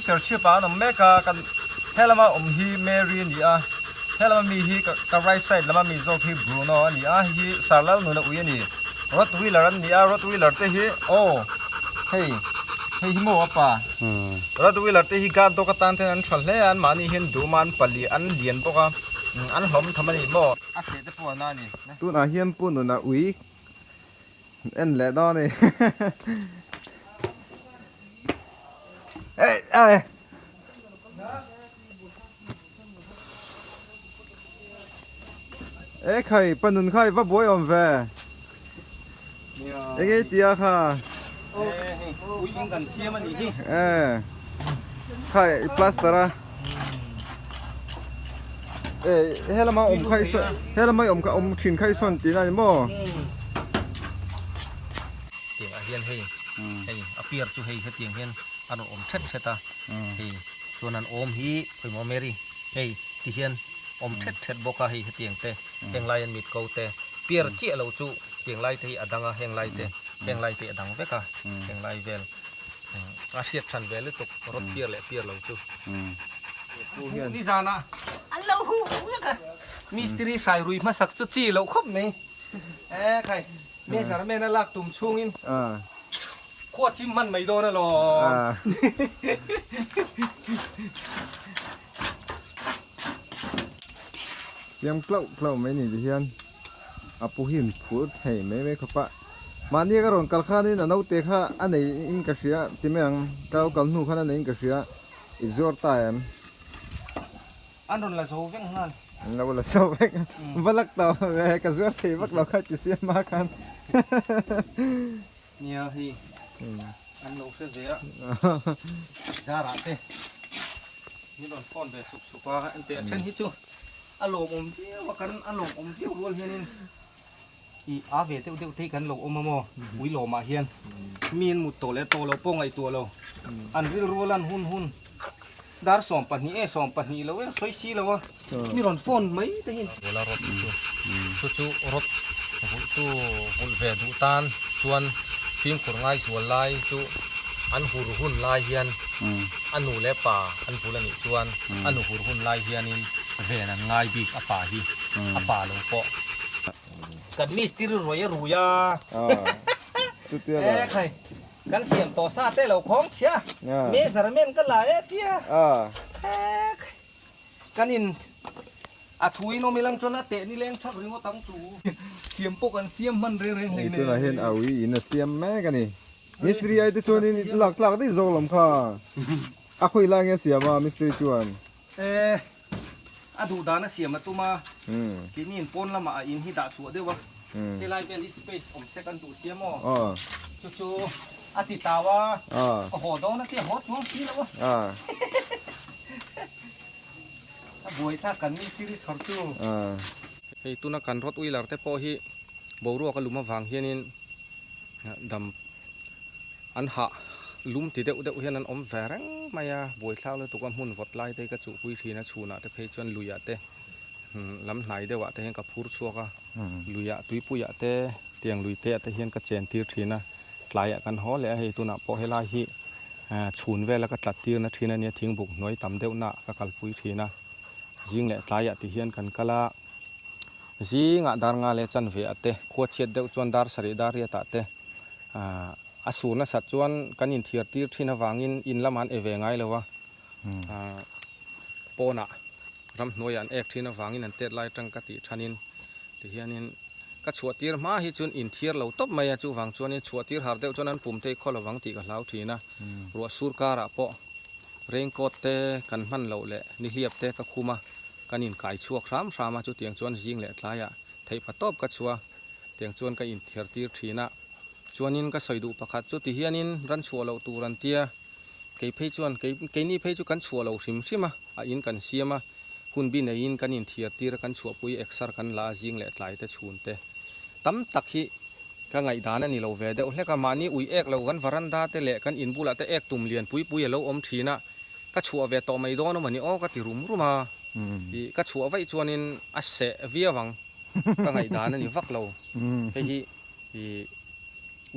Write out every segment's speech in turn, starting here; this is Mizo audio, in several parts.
Serchhip ah an awm mek a kan helama awm hi Mary a ni a helama mi hi ka right side lama mi zawk hi Bruno a ni a hei hi Sarlalnuna ui a ni Rottweiler an ni a Rottweiler te hi aw hei hei hi maw a pa Rottweiler te hi guard dog atan ten an tha hle a anmahni hian dum a an pali an lian bawk a an hlawm tham a ni maw a seh te pawh a na a ni. Tunah hian Pu Nuna ui en leh dawn a ni. E khai pa nun khai va buai awm ve enge tia kha ui in kan siam ani hi e khai plaster a e helama awm khai helama awm kha awm thin khai sawn tih na ni maw tiang ah hian hei hei a piar chu hei hetiang hian a rawn awm thet thet a hei chuan an awm hi khawimaw Mary hei ti hian awm thet thet bawk a hei hetiang te heng lai an mit ko te piar chiah lo chu tiang lai te hi a dang a heng lai te heng lai te hi a dang vek a heng lai vel a hriat than ve lutuk rawt piar leh piar lo chu nizan ah an lo huh vek a mistiri hrai rui hmasak chu chi loh khawp mai e khai measurement a lak tum chhungin khua thim hman mai dawn alawm. Siam tlauh tlauh mai ni ti hian a pu hi in phur thei mai mai khawp a mahni ka rawn kal khanin a naute kha a nei in ka hria ti mai ang ka lo kal hnu khan a nei in ka hria i zuar ta em. An rawn la zo vek nghal. An lo la zo vek va lak tawh ve ka zuar thei vak lo kha ti siam a khan. Nia hei an lo hre ve a zarah te min rawn phone ve sup sup a enteh a then hi chu a lawmawm viau a kan a lawmawm viau rual hianin ih a ve deuh deuh te hi kan lo awm a maw ui lawmah hian mi an mut tawh leh tawh lo pawh ngaihtuah lo an rilru lan hun hun dar 12 e 12 lo e sawi si lo a mi rawn phone mai te hi Bola rawt chu chu chu rawt vulh tu vulh ve duh tan chuan fimkhur ngai zual lai chu an hur hun lai hian a nu leh pa an vul a nih chuan a nu hur hun lai hianin ven an ngai bik a pa hi a pa lo pawh kan mistiri ruai a rui a e khai Kan siam tawh sa te lo khawng chhia measurement ka la e tia kan in a thu in awm ilang chuan a teh ni leng thak ringawt ang chu siam pawh kan siam hman reng reng hlei nei tunah hian a ui in a siam mek a ni mistri ai te chuan in lak tlak daih zawk lawm kha a khawi lai nge a siam a mistri chuan e a duh dan a siam a tum a keini in pawn lamah a in hi dah chhuah deuh a helai vel hi space awm se kan duh sia maw chu chu a ti tau a ka haw dawn a tia haw chuang si lo a a buai thlak kan mistiri chhawr chu hei tuna kan rottweiler te pawh hi boruak a lum avang hianin dam An hah lum ti deuh deuh hian an awm ve reng mai a, buaithlak lutuk a hmun vawt lai te hi ka chuhpui thin a, chhunah te phei chuan luiah te lam hnai deuhah te hian ka phur chhuak a, luiah tuipuiah te tiang lui te ah te hian ka chen tir thin a, tlaiah kan haw leh a, hei tunah pawh helai hi chhun vela ka tlat tirna thin a nia, thingbuk hnuai tam deuh naah ka kalpui thin a, zing leh tlaiah ti hian kan kal a, zingah dar nga leh chanve ah te khua chhiat deuh chuan dar sarih dar riat ah te. A sur nasat chuan kan inthiar tir thin avangin in lamah an e ve ngai lo a, pawnah ramhnuaiah an ek thin avangin an tet lai atang ka tih thanin tihianin ka chhuah tir hma hi chuan inthiar lo tawp mai a, chuvang chuanin chhuah tir har deuh chuan an pum te hi khaw lovang tih ka hlau thin a, ruah sur karah pawh raincoat te kan hman loh leh nihliap te ka khum a, kan inkai chhuak hram hram a, chutiang chuan zing leh tlaiah theihpa tawp ka chhuah. Tiang chuan ka inthiar tir thin a, chuanin ka sawi duh pakhat chu tihianin ran chhuah loh tur an tia, kei phei chuan kei keini phei chu kan chhuah lo hrim hrim a, a in kan siam a, hun bi neiin kan inthiar tir a, kan chhuahpui exer kan la a zing leh tlai te chhun te tam tak hi ka ngaihdan a ni lo ve deuh hlek a, mahni ui ek lo kan varanda te leh kan in bulah te ek tum lian pui pui a lo awm thin a, ka chhuah ve tawh mai dawn a mawni aw ka ti rum rum a, ih ka chhuah vaih chuanin a seh viau ang. Ka ngaihdan a ni vak lo. Hei hi ih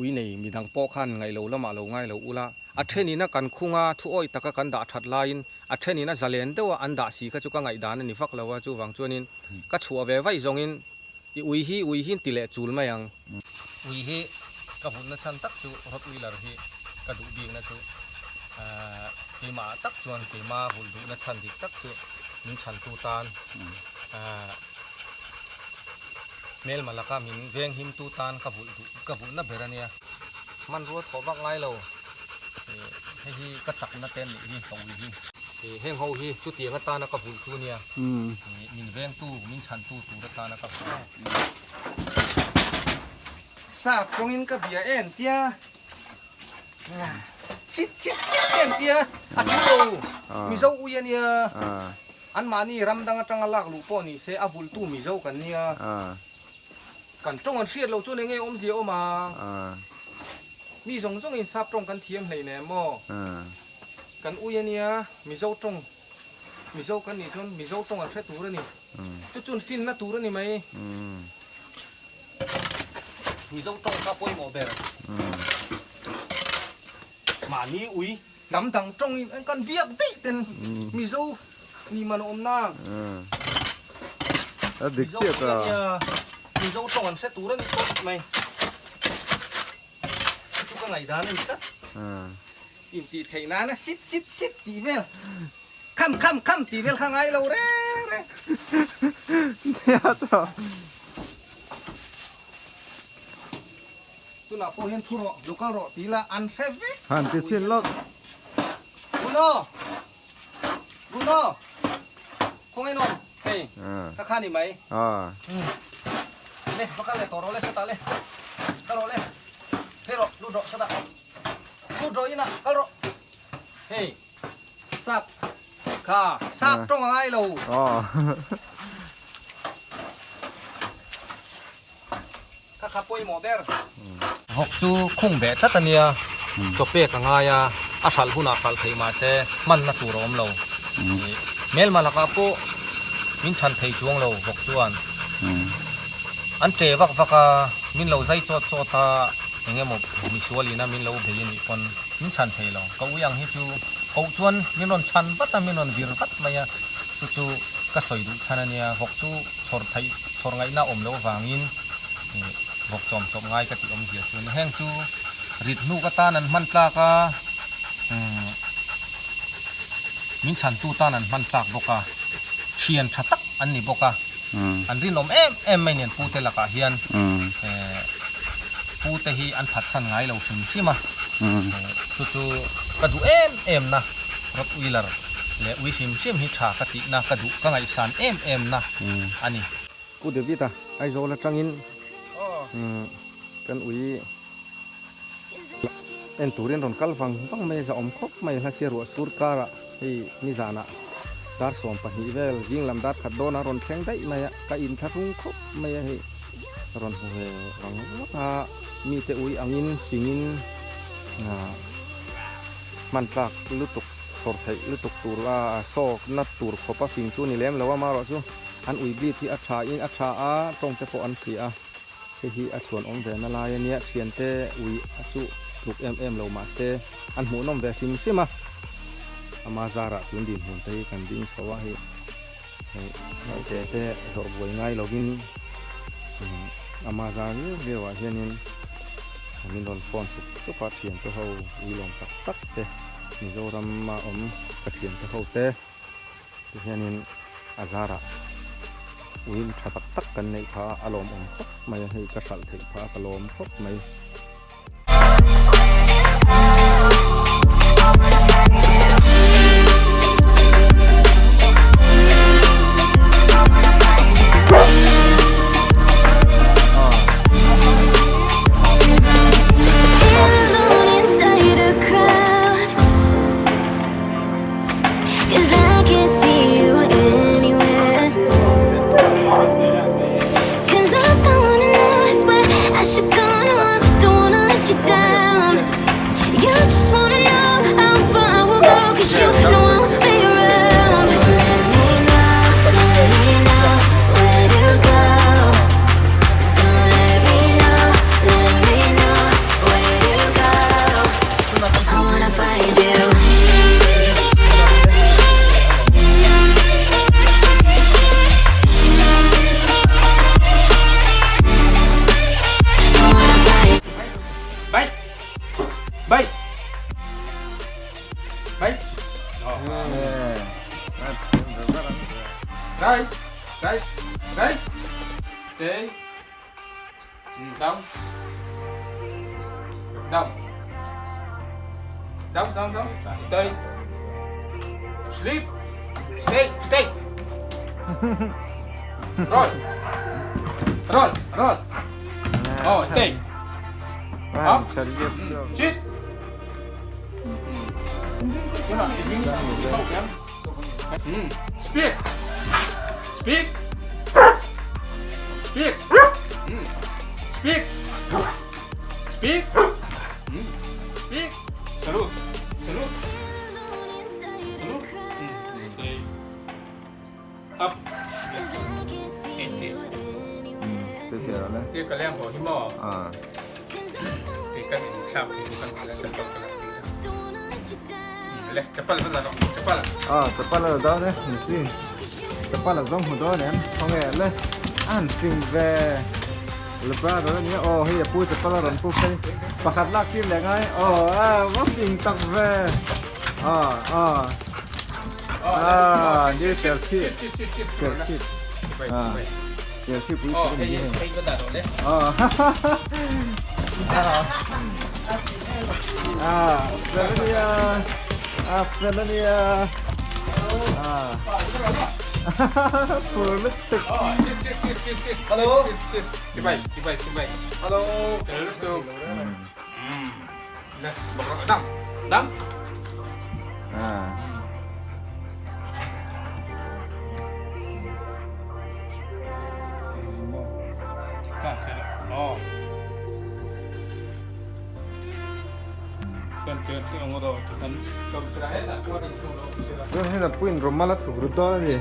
ui nei midang pawh khan ngaih lo lamah lo ngai lo ula, A thenin a kan khunga thu awih taka kan dah that laiin a thenin a zalen deuha an dah si kha chu ka ngaihdan a ni vak lo a, chuvang chuanin ka chhuah ve vaih zawngin i ui hi ui hi ti leh chul mai ang. Ui hi ka vulhna chhan tak chu Rottweiler hi ka duh bikna chu keimah tak chuan keima vulh duhna chhan dik tak chu min chhantu tan hmelma laka min venghimtu tan ka vulh duh ka vulhna ber a nia. Hmanrua thawh vak ngai lo hei hi ka chakna te nih hi ka ui hi. Heng ho hi chutiang atana ka vulh chu nia min vengtu min chhantu tur atana ka vulh. Sap kawngin ka bia em tia sit sit sit em tia a thu lo Mizo ui a nia anmahni ram dang atanga lak luh pawh ni se a vulhtu Mizo kan nia. Kan tawng an hriat loh chuan enge awmzia awm ang? Mi zawng zawngin sap tawng kan thiam hlei nem maw? Kan ui a nia, Mizo tawng, Mizo kan nih chuan Mizo tawng an hre tur a ni. Chu chuan finna tur a ni mai. Mizo tawng kha pawimawh ber. Mahni ui hnam dang tawngin kan biak daih ten Mizo ni man awm na. A dik chiah ta. Mizo tawng an hre tur a ni tawp mai. Chu ka ngaihdan a ni tlat. Intih theih nana sit sit sit tih vel kham kham kham tih vel kha ngai lo reng reng. Nia ta. Tunah pawh hian thu rawh, lo kal rawh ti ila an hre vek. Han ti chhin lawk. Bruno! Bruno! Khawngaih nawm, hei, ka kha ni mai. Le, va kal leh tawh rawh le, sawtah le. Kal rawh le. Phei rawh, lut rawh, sawtah. Lut rawh inah, kal rawh. Hei, sap, kha, sap tawng a ngai lo. Ka kha pawimawh ber. Vawk chu khung beh tlat a nia, chaw pek a ngai a, a hralh hunah hralh theih mah se hmanna tur a awm lo. Hmelma lakah pawh min chhan thei chuang lo vawk chuan an ṭe vak vak a, min lo zai chawt chawt a, eng emaw misual ina min lo bei a nih pawn min chhan thei lo. Ka ui ang hi chu koh chuan min rawn chhan vat a, min rawn vir vat mai a, chu chu ka sawi duh chhan a nia, vawk chu chhawr theih chhawr ngaihna awm loh avangin vawk chawm chawp ngai ka tih awmzia chu a ni. Heng chu rit hnuk atan an hman tlak a, min chhantu tan an hman tlak bawk a, thian tha tak an ni bawk a, an rinawm em em mai nen pute lakah hian pute hi an phatsan ngai lo hrim hrim a, chu chu ka duh em em na Rottweiler leh ui hrim hrim hi tha ka tihna ka duh ka ngaihsan em em na a ni. Pu David a Aizawl atangin kan ui en turin rawn kal vang vang mai a zahawm khawp mai hla sia ruah sur karah hei nizanah dar 12 vel zing lam dar khat dawnah rawn thleng daih mai a ka inthlahrung khawp mai a hei rawn hmu ve vang vang a mite ui angin fingin hman tlak lutuk chhawr theih lutuk tur a sawkna tur khawpa fing chu ni lem lo a marawh chu an ui bit hi a tha in a tha a tawng te pawh an hria a hei hi a chhuan awm ve na lai a nia thiante ui a chu tluk em em lo mahse an hmuhnawm ve hrim hrim a ama zarah tun dinhmun te hi kan ding chho a hei hei naute te zawrh buai ngai lovin ama zar viau viau ah hianin min rawn phone sup sup a thiante ho ui lawm tak tak te Mizoram a awm ka thiante ho te tihianin a zarah ui tha tak tak kan neih phah a a lawmawm khawp mai a hei ka hralh theih phah a ka lawm khawp mai. Mai. Guys, guys, guys. Stay. Down. Down. Down, down, down. Stay. Sleep. Stay, stay. Roll. Roll, roll. Oh, stay. Up. Sit. Speak. Speak. Speak. Speak. Speak. Speak. Salute. Salute. Salute. Stay. Up. Ti ka leng ho hi maw? Ti kan in thlak hi kan la chapal ka la ti. Le chapal va la rawh chapal. Ah chapal a la dawn e ni si. Chapal a zawng hmu dawn em khawnge le a han fing ve Labrador a nia aw hei a pu chapal a rawn pu phei pakhat lak tir leh ngai aw a va fing tak ve ah ah ah ni serchhip serchhip ah serchhip pui pui ni hei ah ah fel a nia ah fel a nia ah phur lutuk Hello Hello Chuan hei lam pawhin rawmal a thuk ru dawn a ni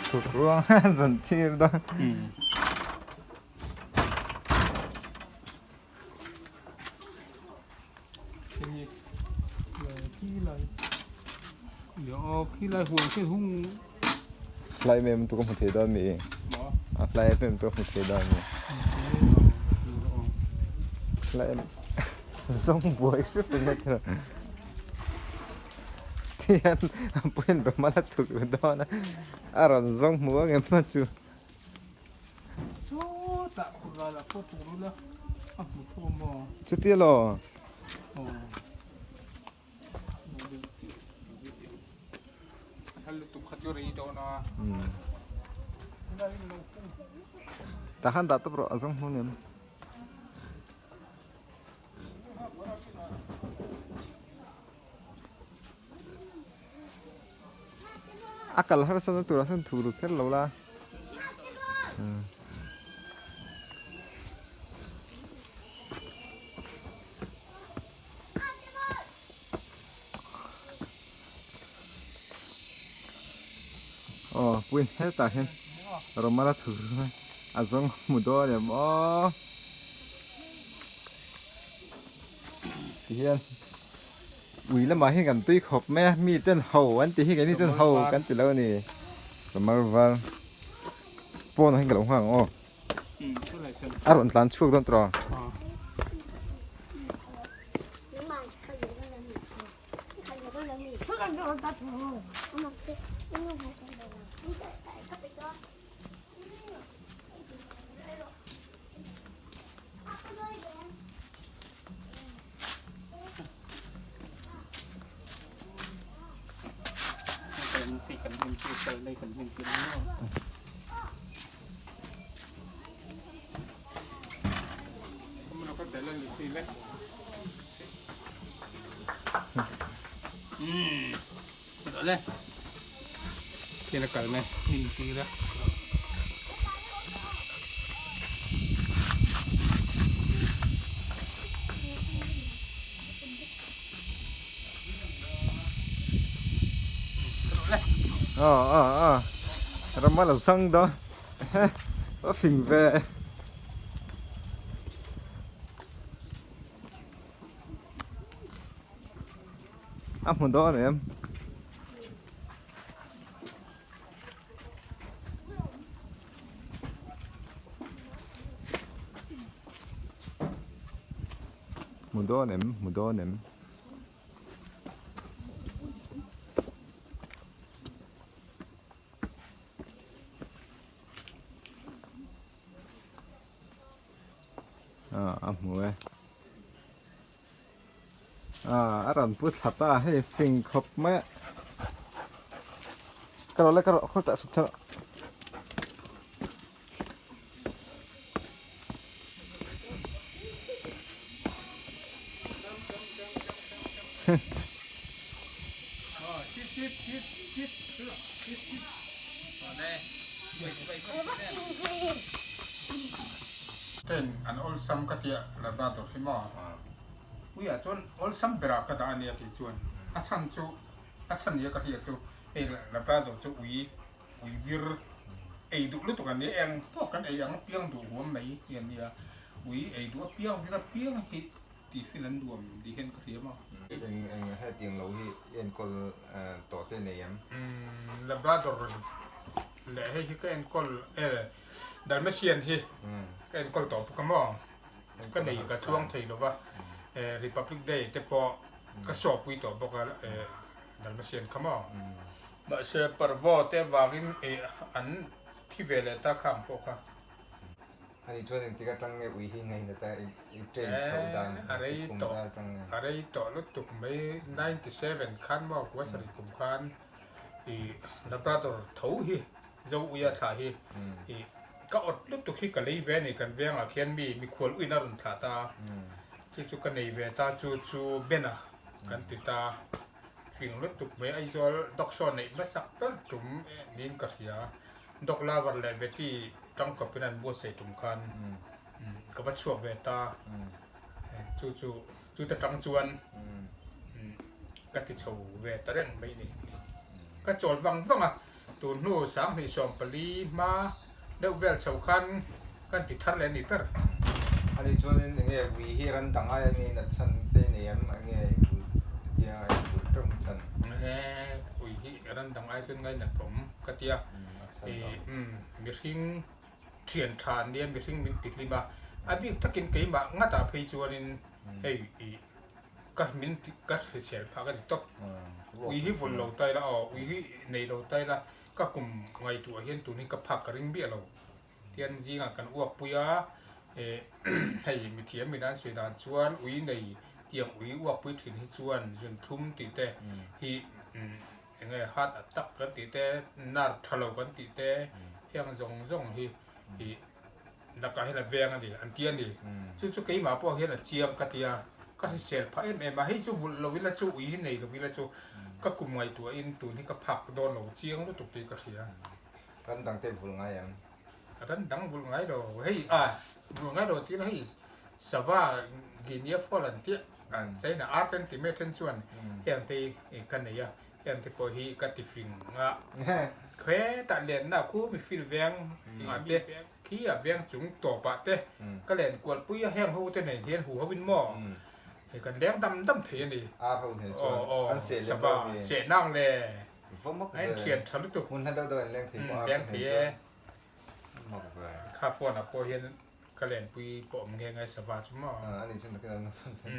thuk ruang a zawn thir dawn. Fly em tu ka hmu thei dawn mi a fly em em tu ka hmu thei dawn mi fly em zawng buai hrep in a tira tihian a puiin rawmal a thuk ru dawn a a rawn zawng hmu ang em a chu. Chutia law. Tah khan dah tawp rawh a zawng hmu nen. A kal harsa na turah sawn thu ru kher lo la. Aw puin hetah hian rawmal a thu ru a a zawng hmu dawn em aw. Tihian ui lamah hian kan tui khawp mai a mi ten ho an tih hi keini chuan ho kan ti lo a ni ramar var pawnah hian ka lo nghak ang aw a rawn tlan chhuak dawn tawh Ờ ờ ờ Rama là sang đó Có phình về A hmu dawn em? Hmu dawn em? Hmu dawn em? A rawn pu thla ta hei fing khawp mai a. Ka rawh le ka rawh khaw tah chhuk thar. Ten an awlsam ka tia Labrador hi maw? Uiah chuan awlsam berah ka dah a nia kei chuan a chhan chu a chhan nia ka hriat chu hei Labrador chu ui ui vir ei duh lutuk an nia eng pawh kan ei ang apiang duh huam mai hi an nia ui ei duh apiang vir apiang hi tih fin an nuam tih hian ka hria maw. Eng eng hetiang lo hi enkawl tawh te nei em? Labrador leh hei hi ka enkawl e Dalmatian hi ka enkawl tawh bawk a maw? Ka nei ka tluang thei lo va, Republic Day te pawh ka sawpui tawh bawk a Dalmatian kha maw? Mahse parvo te avangin an thi ve leh ta kha ang pawh kha. Ani chuan engtik atang nge ui hi ngaihna ta i train chhoh dan i kum dan atang nge? A rei tawh lutuk mai 97 khan maw kua sarih kum khan i Labrador tho hi Zo uia thlah hi i ka awt lutuk hi ka lei ve a ni kan vengah khian mi mikhual uina a rawn thlah ta a chu chu ka nei ve ta chu chu Bena kan ti ta fing lutuk mai Aizawl dog show neih hmasak ber tum niin ka hria. Dog lover leh Betty tangkawpin an buatsaih tum khan ka va chhuak ve ta, chu chu chuta tang chuan ka ti chho ve ta reng mai ni. Ka chawl vang vang a, tun hnu 2014 hma deuh vel chho khan kan ti thar leh a ni ber. Ani chuanin enge ui hi ran dang aia enge in atchhan te nei em enge i bul tia i bul teuh chhan. Enge ui hi ran dang ai chuan ngainat awm ka tia mihring thian tha an nia mihring min ti hlim a a bik takin keimah ngatah phei chuanin hei i ka min ka hrichel phah ka ti tawp ui hi vul lo ta ila aw ui hi nei lo ta ila ka kum ngaihtuah hian tun hi ka phak ka ring miah lo. Tian zingah kan uak pui a, hei mithiam min an sawi dan chuan ui nei tiang ui uak pui thin hi chuan zun thlum tih te hi eng nge heart attack kan tih te nerve tha lo kan tih te heng zawng zawng hi ih lakah hian a veng a ni an ti a ni. Chu chu keimah pawh hian a chiang ka ti a, ka hrisel phah em em a, hei chu vulh lo ila chu ui hi nei lo ila chu ka kum ngaihtuahin tun hi ka phak dawn lo chiang lutuk tih ka hria. Ram dang te vulh ngai em? Ram dang vulh ngai lo. Hei a vulh ngai lo tih hei sava Guinea fowl an tih China art an ti mai then chuan heng te ka nei a, heng te pawh hi ka ti fing a. Khetah lenna khu mi fil veng ah te khi a veng chung tawp ah te ka len kual pui a heng ho te nei hian hu ho in maw hei kan leng dam dam thei a ni. Ar ho nen chuan an seh lem lo mi. Seh nang le. A in thian tha lutuk. Hmun hla deuh deuh an leng thei pawh a. Leng thei e. Kha phone ah pawh hian ka lenpui pawh awm nghe ngai sava chu maw. A nih chuan takin an awm thei.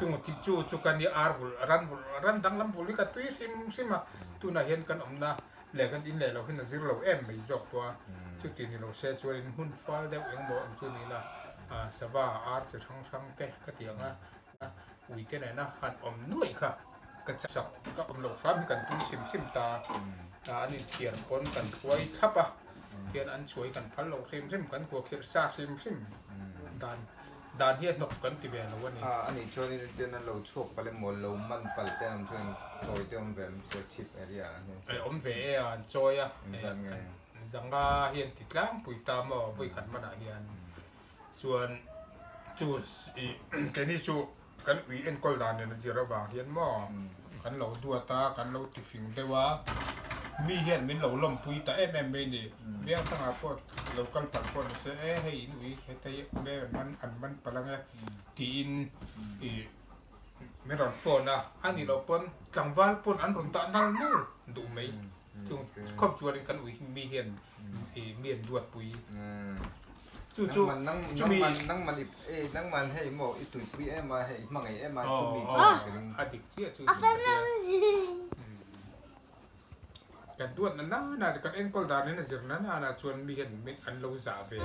Chung ti chu chu kan i ar vulh ran vulh ran danglam vulh hi ka tui hrim hrim a. Tunah hian kan awmna leh kan in leh lo hian a zir lo em mai zawk pawh a. Chuti ni lo se chuan in hmun fal deuh engmaw ang chu ni la sava ar chi hrang hrang te ka ti ang a. Uite nena han awm nuaih kha ka chak ka awm loh hram hi kan tum hrim hrim ta a, an inthiar pawn kan hruai thlap a, tihian an chhuai kan phal lo hrim hrim, kan kua khirh sa hrim hrim dan dan hi a hnawk kan ti ve lo a ni. A anih chuan in ten an lo chhuak palh emaw lo man palh te an awm chuan chawi te awm ve em Serchhip area ah hian. Awm ve e a, an chawi a, zanga hian ti tlangpui ta maw vawikhat manah hian. Chuan chu i keini chu kan ui enkawl dan nen a zir avang hian maw kan lo duat a, kan lo ti fing deuh a, mi hian min lo lawmpui ta em em mai ni. Biang thangah pawh lo kal palh pawh ni se e hei in ui heta hi me an man an man palh ang e tiin i min rawn phone a, a nih loh pawn tlangval pawn an rawn dah nal nal duh mai. Chung khawp chuanin kan ui mi hian i mi an duatpui. Chu chu chumi nangman i ei nangman hei maw i tuipui em a hei i hmangaih em a chumi chuan ka ring a dik chiah chu ka tia kan duat na na na kan enkawl dan in a zir na na na chuan mi hian min an lo zah ve.